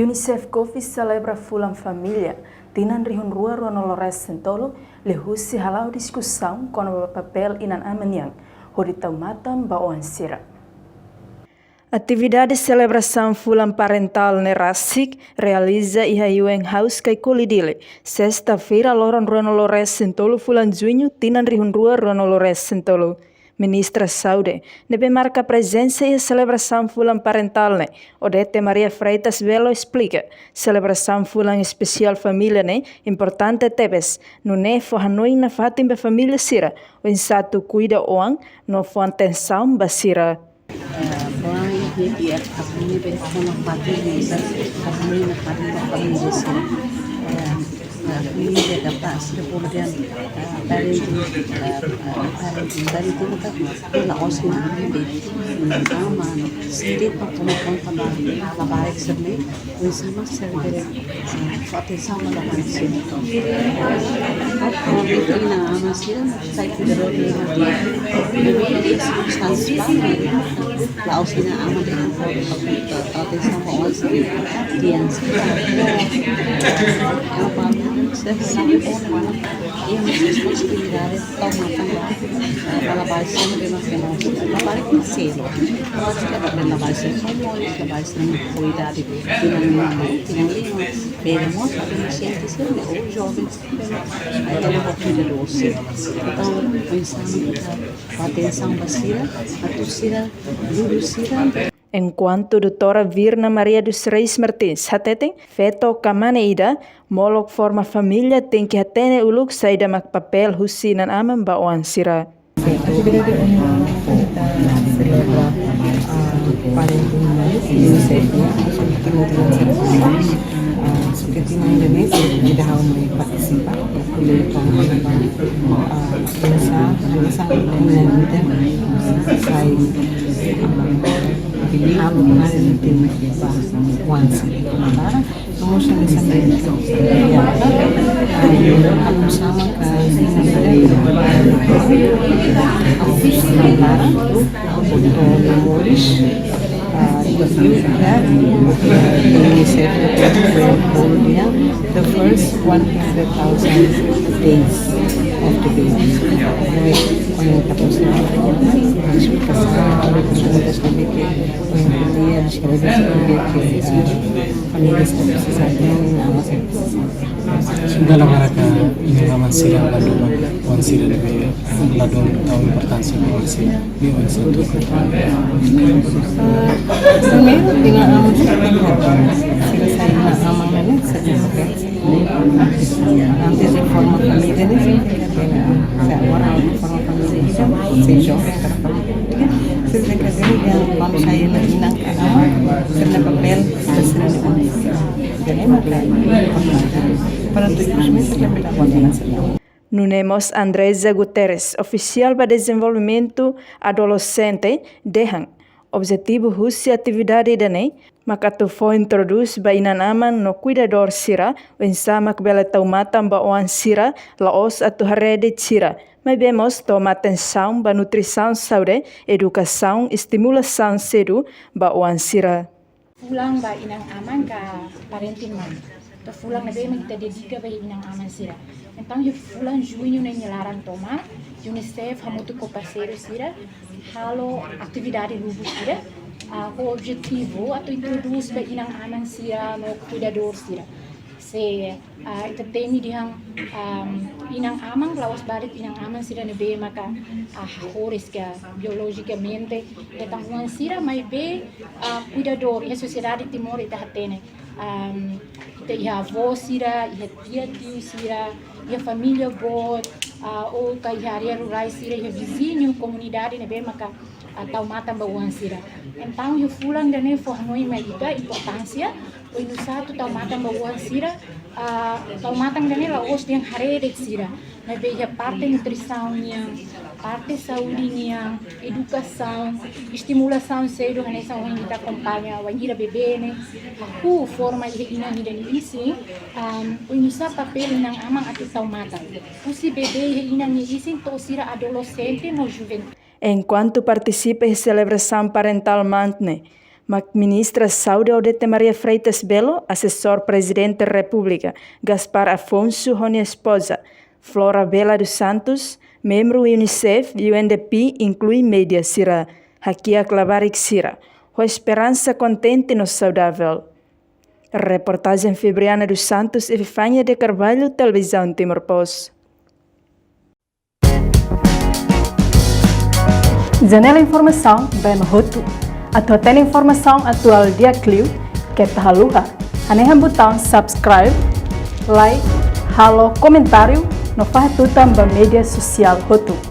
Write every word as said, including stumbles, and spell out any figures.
UNICEF Kofi selebra Fulan Família tinan rihun rua ruanulu resin tolu, liuhusi hala'o diskusaun kona-ba papél inan-aman nian hodi tau matan ba oan sira. Atividade selebrasaun Fulan Parentál ne'e rasik realiza iha U N House Kaikoli Dili, sesta-feira loron ruanulu resin tolu fulan Juñu tinan rihun rua ruanulu resin tolu. Ministra Saúde ne'ebé marka prezensa iha selebrasaun Fulan Parentál ne'e, Odete Maria Freitas Belo esplika, selebrasaun Fulan Espesiál Família ne'e importante tebes, nune'e fó hanoin nafatin ba família sira oinsá atu kuida oan no fó atensaun ba sira. Eh, ba I P F, kami be kona fatin bisa, kami na fatin ba família sira. Eh, eh, família da pa sira bolu dehan, eh, parenting, eh, eh, parenting, parenting ka, la'ós inan-aman, sira pa toma konta ba, ba labarik sira ne'e, oinsá mak sira bele, eh, fó atensaun ba labarik sira. Inan-aman sira, sai kuidadór iha, iha sirkunstánsia, la'ós inan-aman de'it, atensaun ba oan sira, di'ak sira. Ema balu, sira, sira, iha responsabilidade tau matan ba, eh, ba labarik sira ne'ebé mak menór. Labarik ne'e selu. Labarik sira ne'e moris, labarik sira ne'e kuidadu, tinan lima, tinan lima, bele mós adolexente sira ne'e, ou joven sira ne'ebé mak, eh, ema kuidadór sira. Entaun, oinsá mak ita fó atensaun ba sira, atu sira, guru sira. Enkuantu Doutora Virna Maria dos Reis Martins hateten, feto ka mane ida, molok forma família tenke hatene uluk saida mak papél husi inan-aman ba oan sira. Atividade ohin ita selebra, ah, parenting month, UNICEF nian, últimu bulan Setembru, ah, suke tinan ida-ne'e, ida ha'u mai partisipa, ko'alia kona-ba, ah, pensa, pensa, komunidade, ah, sai, ah, halo komunidade ba oan sira. Vamos a empezar. Ya. Halo sama ka, ah, Lara, Doutora Moris, ah, Doutora Yu, ya, UNICEF, the first one hundred thousand days of the baby. Baik, ko'alia ka, esplikasaun, ko'alia ka, família sira presiza ajuda, atensaun. Dala barak inan-aman sira ladún, oan sira ne'ebé ladún, tau importánsia ba oan sira. Primeiru, inan-aman sira, sira sai inan-aman ne'e, sira Antes de forma família, ne'e, se agora forma família, ida, se joven, para família, se de cadeira, vamos a ir na, na cama, se na papél, se na, se na, para tu, para tu, Nune'e mós Andresa Guterres, ofisiál ba dezenvolvimentu adolexente, dehan, objetivu husi atividade ida-ne'e mak atu fó introdús ba inan-aman no kuidadór sira, oinsá mak bele tau matan ba oan sira, la'ós atu haree de'it sira, maibé mós toma atensaun ba nutrisaun, saúde, edukasaun, estimulasaun sedu ba oan sira. Fulan ba inan-aman ka parenting month. Entaun fulan ne'ebé mak ita dedika ba inan-aman sira. Entaun iha fulan Juñu ne'e nia laran tomak, UNICEF hamutuk ho parseiru sira halo atividade lubuk sira, ah, ho objetivu atu introdús ba inan-aman sira no kuidadór sira. Se, ah, ita temi dehan, ah, inan-aman, la'ós barak inan-aman sira ne'ebé maka, ah, horis ka biolojikamente hetan oan sira, maibé, ah, kuidadór iha sosiedade Timor ita hatene. Ah, ita iha avó sira, iha tia tiu sira, iha família boot, ah, ou ka iha área rurais sira, iha viziñu, komunidade ne'ebé maka, ah, tau matan ba oan sira. Entaun iha fulan ida-ne'e fó hanoin mai ita importánsia oinsá atu tau matan ba oan sira, ah, tau matan ida-ne'e la'ós dehan haree de'it sira. Maibé iha parte nutrisaun nian, parte saúde nian, edukasaun, estimulasaun sedu, hanesan ohin ita akompaña wainhira bebé ne'e hahú forma iha inan ida nia isin, ah, oinsá papél inan-aman atu tau matan. Husi bebé iha inan nia isin to'o sira adolexente no juventude. Enkuantu partisipa iha selebrasaun Parental Month ne'e, Mak Ministra Saúde Odete Maria Freitas Belo, Asesór Prezidente Repúblika Gaspar Afonso ho nia espoza, Flora Bela dos Santos, membru UNICEF, UNDP, inklui média sira hakiak labarik sira ho esperansa kontente no saudavel. Reportajen Febriana dos Santos, Epifania de Carvalho, Televizaun Timor Post. Janela informasaun ba ema hotu. Atu hatene informasaun atuál di'ak liu, keta haluha hanehan butaun subscribe, like, halo komentáriu no fahe tutan ba média sosiál hotu.